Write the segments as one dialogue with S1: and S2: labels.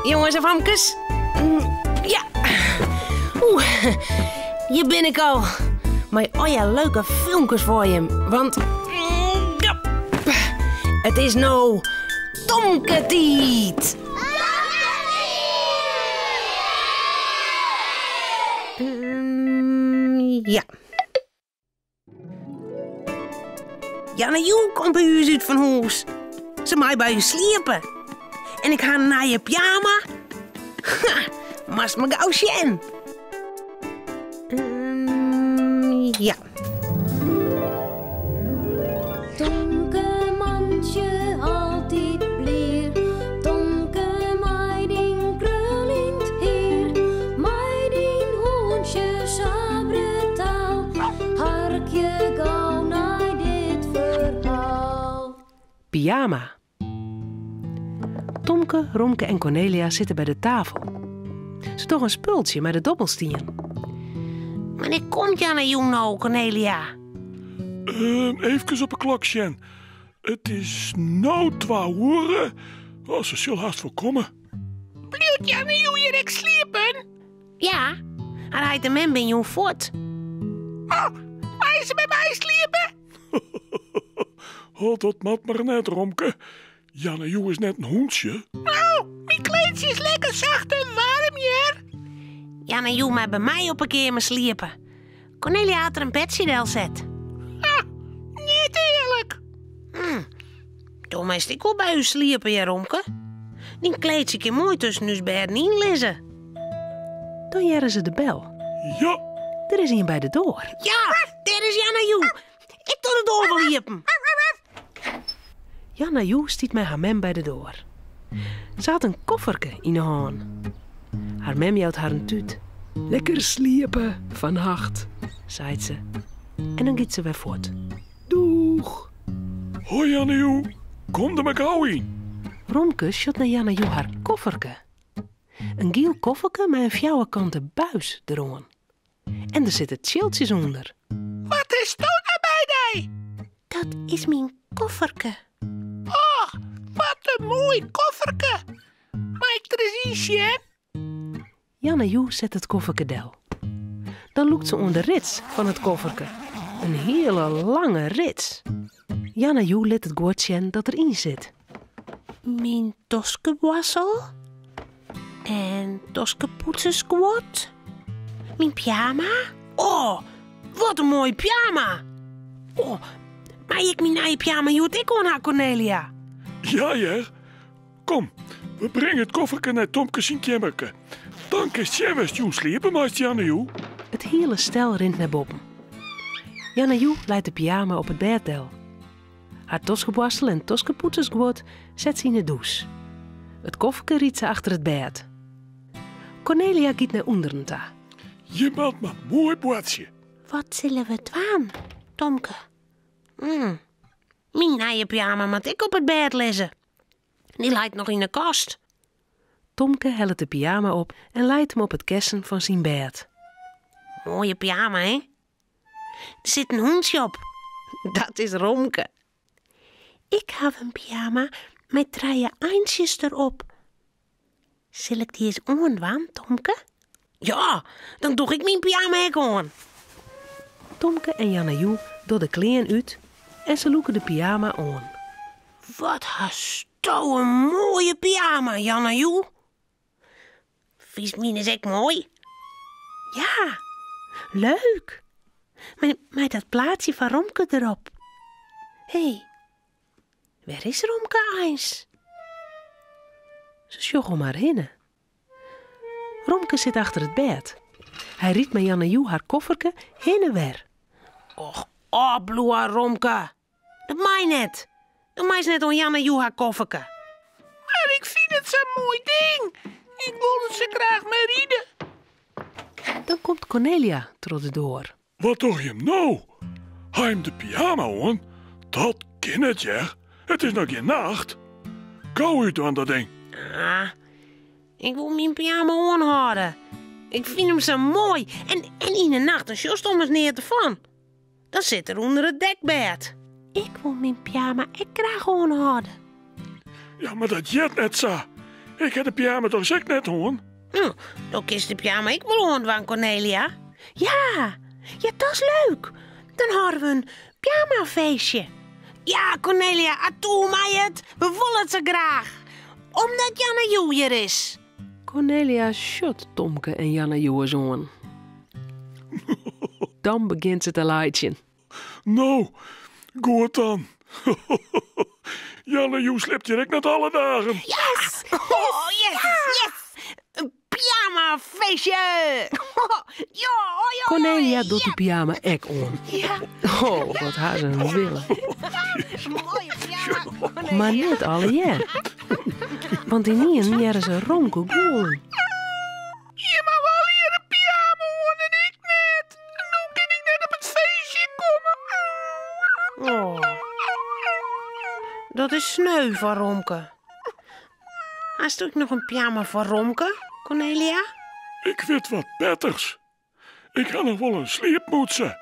S1: Jonges en famkes. Ja. Oeh, hjir bin ik al. Mei allegear leuke filmkes foar jim. Want ja, it is no Tomke-tiid. Ja. Janne Joe komt by ús út fan hûs. Se mei by ús sliepe. En ik ha in nije pyjama. Ha, moatst mar gau sjen. Mm, ja.
S2: Tomke mantsje altyd blier, Tomke mei dyn kruljend hier, mei dyn hûntsje sa brutaal, harkje gau nei dit ferhaal.
S1: Pyjama. Tomke, Romke en Cornelia sitte by de tafel. Se dogge in spultsje mei de dobbelstien. Wannear komt Janne jûn no, Cornelia?
S3: Eefkes op 'e klok sjen. It is no twa oere. Oh, se sil hast wol komme.
S4: Bliuwt Janne jûn hjir ek sliepen?
S1: Ja, har heit en mem binne jûn fuort.
S4: Oh, mei se by my sliepe?
S3: Oh, dat moat mar net, Romke. Janne Joe is net in hûntsje.
S4: No, myn kleedsje is lekker sacht en waarm hjir.
S1: Janne Joe mei by my op 'e keamer sliepe. Cornelia hat der in bedsje delset.
S4: Ha, net earlik.
S1: Do meist ek wol by ús sliepe, hear Romke. Dyn kleedsje kin moai tusken ús bêden yn lizze. Dan hearre se de bel.
S3: Ja.
S1: Der is ien by de doar. Ja, dêr is Janna Joe. Ik doch de doar wol iepen. Janna Joe stiet mei har mem by de doar. Se hat in kofferke yn 'e hân. Har mem jout har in tút. Lekker sliepe fannacht, seit se. En dan giet se wer fuort. Doeg!
S3: Hoi Janna Joe, kom der mar gau yn.
S1: Romke sjocht nei Janna Joe har kofferke. In giel kofferke mei in fjouwerkante buis deroan. En der sitte tsjiltsjes ûnder.
S4: Wat is dat nou by dy?
S1: Dat is myn kofferke.
S4: Och, wat in moai kofferke. Mei ik der ris yn sjen?
S1: Janne Joe set it kofferke del. Dan lûkt se oan de rits fan it kofferke. In hiele lange rits. Janne Joe lit it guod sjen dat der yn sit. Myn toskeboarsel en toskepoetsersguod. Myn pyjama. Oh, wat in moaie pyjama! Oh, mei ik myn nije pyjama hjoed ek oan ha, Cornelia?
S3: Ja, hear. Kom, we bringe it kofferke nei Tomke syn keammerke. Dan kinst sjen wêr'tst jûn sliepe meist, Janne Joe.
S1: It hiele stel rint nei boppen. Janne Joe leit de pyjama op it bêd del. Har toskeboarstel en toskepoetsersguod set se yn 'e dûs. It kofferke rydt se achter it bêd. Cornelia giet nei ûnderen ta.
S3: Je moat mar moai boartsje.
S1: Wat sille we dwaan, Tomke? Myn nije pyjama moat ek op it bêd lizze. Dy leit noch yn 'e kast. Tomke hellet de pyjama op en leit him op it kessen fan syn bêd. Moaie pyjama, hè? Der sit in hûntsje op. Dat is Romke. Ik haw in pyjama mei trije eintsjes derop. Sil ik dy ris oandwaan, Tomke? Ja, dan doch ik myn pyjama ek oan. Tomke en Janne Joe dogge de klean út en se lûke de pyjama oan. Wat hasto in moaie pyjama, Janne Joe. Fynst mines ek moai? Ja, leuk. Mei dat plaatsje fan Romke derop. Hé, wêr is Romke eins? Se sjogge om har hinne. Romke sit achter it bêd. Hy rydt mei Janne Joe har kofferke hinne en wer. Och, opbliuwe, Romke. Dat mei net. Do meist net oan Janne Joe har kofferke.
S4: Mar ik fyn it sa'n moai ding. Ik wol der sa graach mei ride.
S1: Dan komt Cornelia troch de doar.
S3: Wat doch jim no? Ha jim de pyjama oan? Dat kin net, hear. It is noch gjin nacht. Gau útdwaan dat ding.
S1: Ah, ik wol myn pyjama oanhâlde. Ik fyn him sa moai. En, en yn 'e nacht dan sjochst ommers neat derfan. Dan sit er ûnder it dekbêd. Ik wol myn pyjama ek graach oanhâlde.
S3: Ja, mar dat heart net sa. Ik ha de pyjama dochs ek net oan?
S1: No, do kinst de pyjama ek wol oandwaan, Cornelia. Ja, ja, dat is leuk. Dan hâlde we in pyjamafeestje. Ja, Cornelia, atoe mei it. We wolle it sa graach. Omdat Janne Joe hjir is. Cornelia sjocht Tomke en Janne Joe ris oan. Dan begjint se te laitsjen.
S3: No, goed dan. Janne Joe sliept hjir ek net alle dagen.
S1: Yes! Oh, yes! Yes! In pyjamafeestje! Ja, oi, oi, Cornelia docht de pyjama ek oan. Ja. Oh, wat ha se in wille. Moaie pyjama. Mar net allegear. Want ynienen hearre se Romke gûlen.
S4: Jimme hawwe allegear in pyjama oan en ik net. No kin ik net op it feestje komme.
S1: Oh. Dat is sneu foar Romke. Hast ek noch in pyjama foar Romke, Cornelia?
S3: Ik wit wat betters. Ik ha noch wol in sliepmûtse.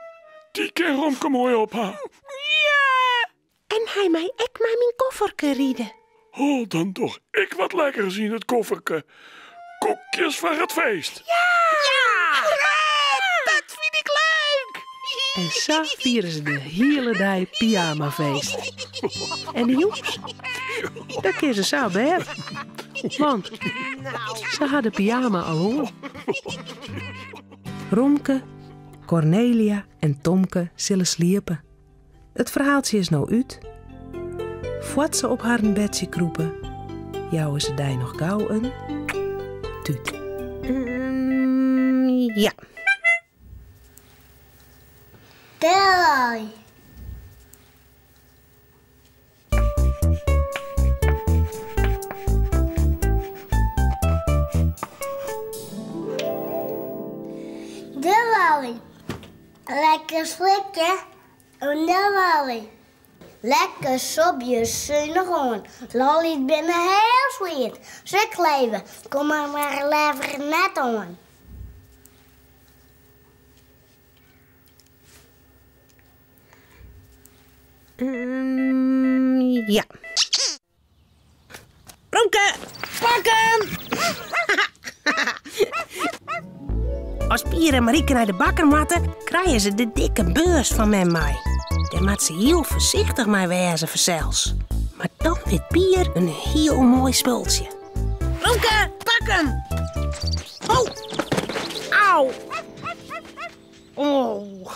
S3: Dy kin Romke moai op ha.
S4: Ja!
S1: En hy mei ek mei myn kofferke ride.
S3: Oh, dan doch ik wat lekkers yn it kofferke. Koekjes foar it feest.
S1: Ja!
S4: Ja! Dat fyn ik leuk!
S1: En sa fiere se de hiele dei pyjamafeest. En de jûns, dan kinne se sa op bêd. Want se ha de pyjama al oan. Romke, Cornelia en Tomke sille sliepe. It ferhaaltsje is no út. Foar't se op harren bedsje krûpe, jouwe se dy noch gau in tút. Ja.
S5: Doei. Doei. Lekker slikke. En Lolly. Lekker sobje sunich oan. Lolly's binne hiel swiet. Se kleve, kom mar leaver net oan.
S1: Ja. Romke, pak 'm! As Pier en Marieke nei de bakker moatte, krije se de dikke beurs fan mem mei. Dêr moat se hiel foarsichtich mei wêze fansels. Mar dan wit Pier in hiel moai spultsje. Romke, pak 'm! Oh! Au! Oh!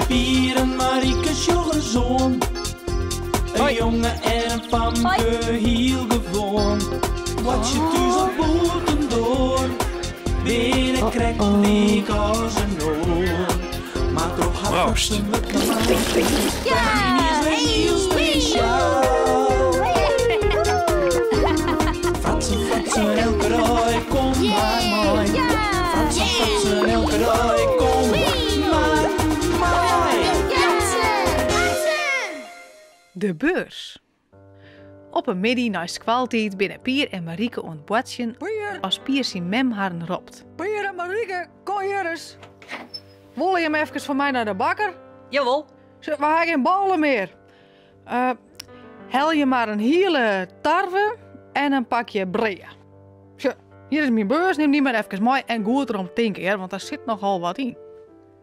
S6: Pier en Marieke sjogge ris oan. In jonge en in famke, hiel gewoan. Boartsje thús of bûtendoar, binne krekt lyk as in oar. Mar troch har fratsen wurdt normaal. Is wer hiel spesjaal. Fratsen, fratsen, elke dei, kom mar mei. Fratsen, fratsen, elke dei, kom mar mei.
S7: De beurs. Op in middei nei skoaltiid binne Pier en Marieke oan it boartsjen as Pier syn mem harren ropt.
S8: Pier en Marieke, kom hjir ris. Wolle jim efkes foar my nei de bakker?
S9: Jawol.
S8: We ha gjin bôle mear. Uh, helje mar in hiele tarwe en in pakje brea. Sjoch, hjir is myn beurs, nim dy mar efkes mei en goed derom tinke, hear, want der sit nochal wat yn.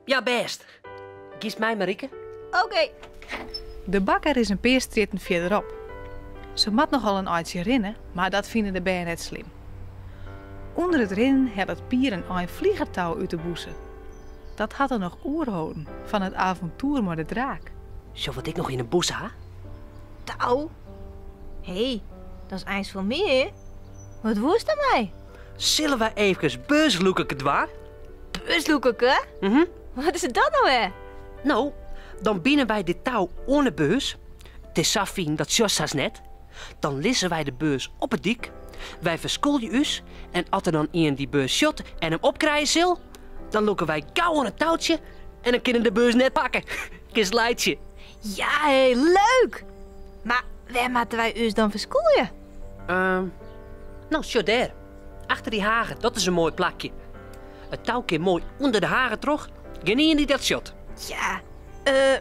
S9: Ja, bêst. Giest mei, Marieke?
S10: Oké.
S7: De bakker is in pear strjitten fierderop. Se moat nochal in eintsje rinne, mar dat fine de bern net slim. Under it rinnen hellet Pier in ein fligertou út de bûse. Dat hat er noch oerholden fan it avontoer mei de draak.
S9: Sjoch wat ik noch yn 'e bûse ha.
S10: Tou? Hé, dat is eins foar my, hè? Wat woest dermei?
S9: Sille wy eefkes beurslûkerke dwaan?
S10: Beurslûkerke?
S9: Mhm.
S10: Wat is dat no wer?
S9: No, dan bine wy dit tou oan 'e beurs. It is sa fyn, dat sjochst hast net. Dan lizze wy de beurs op 'e dyk. Wy ferskûlje ús en as der dan ien dy beurs sjocht en him opkrije sil, dan lûke wy gau oan it toutsje en dan kin er de beurs net pakke. Kinst laitsje.
S10: Ja hé, leuk! Mar wêr moatte wy ús dan ferskûlje?
S9: Ehm, no, sjoch dêr. Achter dy hage, dat is in moai plakje. It tou kin moai ûnder de hage troch. Gjinien dy't dat sjocht.
S10: Ja, eh,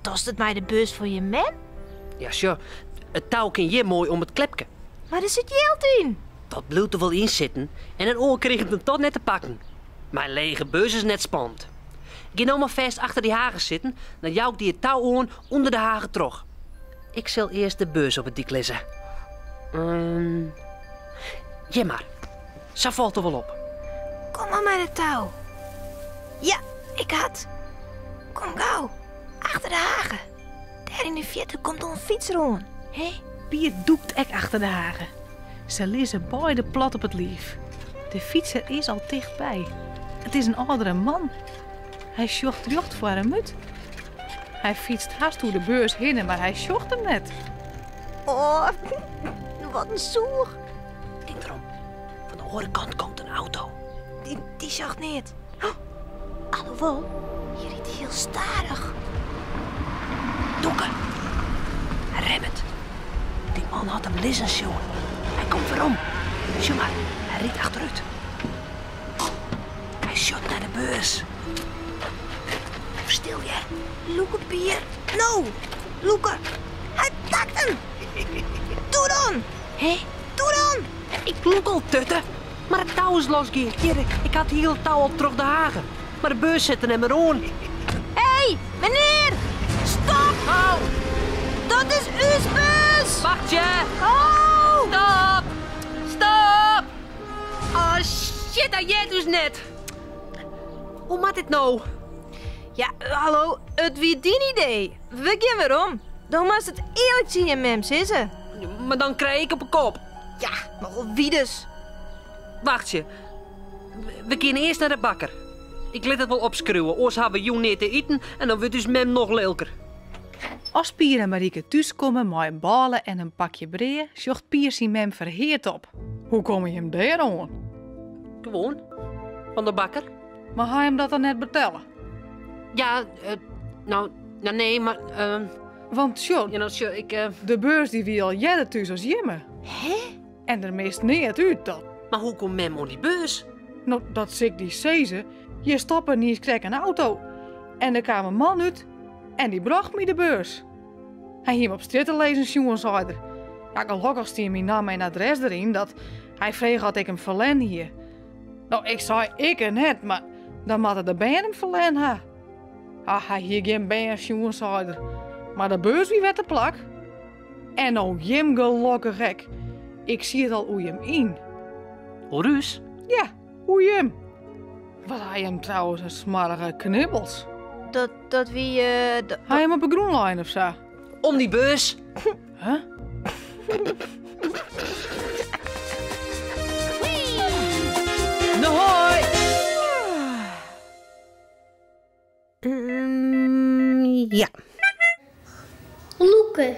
S10: dochst it mei de beurs fan je mem?
S9: Ja, sjoch, it tou kin hjir moai om it klepke.
S10: Mar der sit jild yn.
S9: Dat bliuwt der wol yn sitten en in oar kriget him toch net te pakken. Myn lege beurs is net spannend. Gean no mar fêst achter dy hage sitten, dan jou ik dy it tou oan ûnder de hage troch. Ik sil earst de beurs op 'e dyk lizze. Hjir mar. Sa falt er wol op.
S10: Kom mar mei dat tou. Ja, ik ha it. Kom gau. Achter de hage. Dêr yn de fierte komt al in fytser oan. Hé?
S7: Pier dûkt ek achter de hage. Se lizze beide plat op it liif. De fytser is al tichtby. It is in âldere man. Hy sjocht rjocht foar him út. Hy fytst hast oer de beurs hinne, mar hy sjocht him net.
S10: Oh, wat in soech.
S9: Tink derom, fan de oare kant komt in auto.
S10: Dy sjocht neat. Oh, alhoewol, hy rydt hiel stadich.
S9: Dûke. Hy remmet. Dy man hat him lizzen sjoen. Hy komt werom. Sjoch mar, hy rydt achterút. Hy sjocht nei de beurs. Stil hear.
S10: Lûke, Pier. No, lûke. Hy pakt him. Doe dan.
S9: Hé?
S10: Doe dan.
S9: Ik lûk al, tutte. Mar it tou is losgien. Hjir, ik ha it hiele tou al troch de hage. Mar de beurs sit der net mear oan.
S10: Hé, menear! Stop!
S9: Ho!
S10: Dat is ús beurs!
S9: Wachtsje!
S10: Ho!
S9: Stop! Stop! Oh shit, hy heart ús net. Hoe moat dit no?
S10: Ja, hallo, it wie dyn idee. We gean werom. Do moatst it earlik tsjin jim mem sizze.
S9: Mar dan krij ik op 'e kop.
S10: Ja, nochal wiedes.
S9: Wachtsje. We gean earst nei de bakker. Ik lit it wol opskriuwe, oars ha we jûn neat te iten en dan wurdt ús mem noch lilker.
S7: As Pier en Marike thúskomme mei in bôle en in pakje brea, sjocht Pier syn mem ferheard op.
S8: Hoe komme jim dêr oan?
S9: Gewoan, fan de bakker.
S8: Mar ha jim dat dan net betelle?
S9: Ja, no, no nee, mar.
S8: Want sjoch,
S9: Ja, no sjoch, ik.
S8: de beurs dy wie al earder thús as jimme.
S10: Hè?
S8: En der mist neat út, dat.
S9: Mar hoe komt mem oan dy beurs?
S8: No, dat sil ik dy sizze. Hjir stoppe niiskrekt in auto. En der kaam in man út en dy brocht my de beurs. Hy hie him op strjitte lizzen sjoen, sei er. Ja, gelokkich stie myn namme en adres deryn, dat hy frege oft ik him ferlern hie. No, ik sei ikke net, mar dan moatte de bern him ferlern ha. Ah, hy hie gjin bern sjoen, sei er. Mar de beurs wie wer te plak. En no jim gelokkich ek. Ik siet al oer jim yn.
S9: Oer ús?
S8: Ja, oer jim. Wat ha jim trouwens in smoarge knibbels.
S10: Dat, dat wie... Uh,
S8: ha jim op 'e grûn lein of sa?
S9: Om dy beurs.
S8: Huh?
S9: No hoi!
S1: Ja.
S5: Lûke.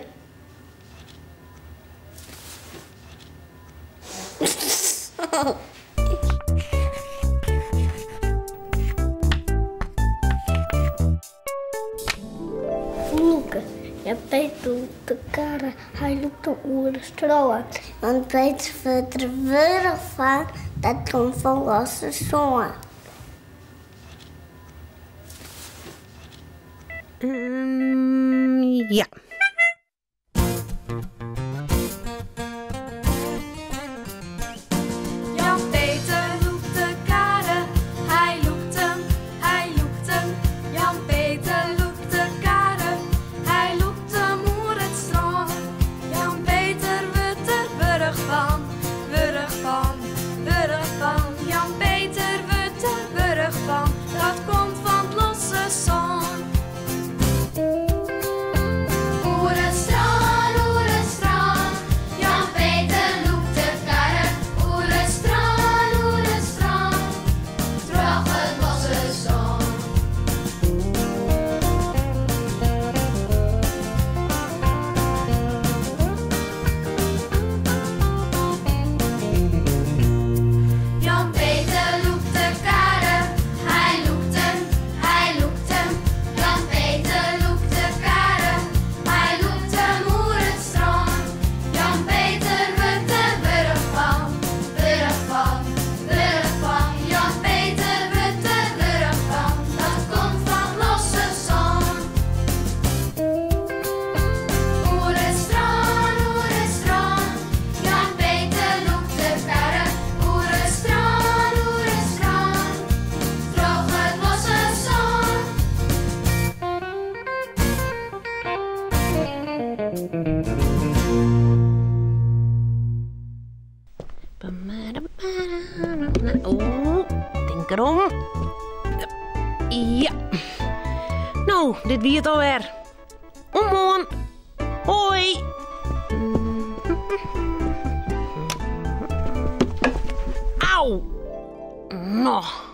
S5: Lûke. Ja, Peter lûkt de karre, hy lûkt de oer de strân. Want Peter wurdt der wurch fan, dat komt fan losse sân.
S1: Ja.
S2: Jan Peter lûkt de karre, hy lûkt him, hy lûkt him. Jan Peter lûkt de karre, hy lûkt him oer it strân. Jan Peter wurdt der wurch fan, wurch fan, wurch fan. Jan Peter wurdt der wurch fan, dat komt fan 't losse sân.
S1: Oeh, tink derom. Ja. No, dit wie it alwer. Oant moarn. Hoi. Au. No.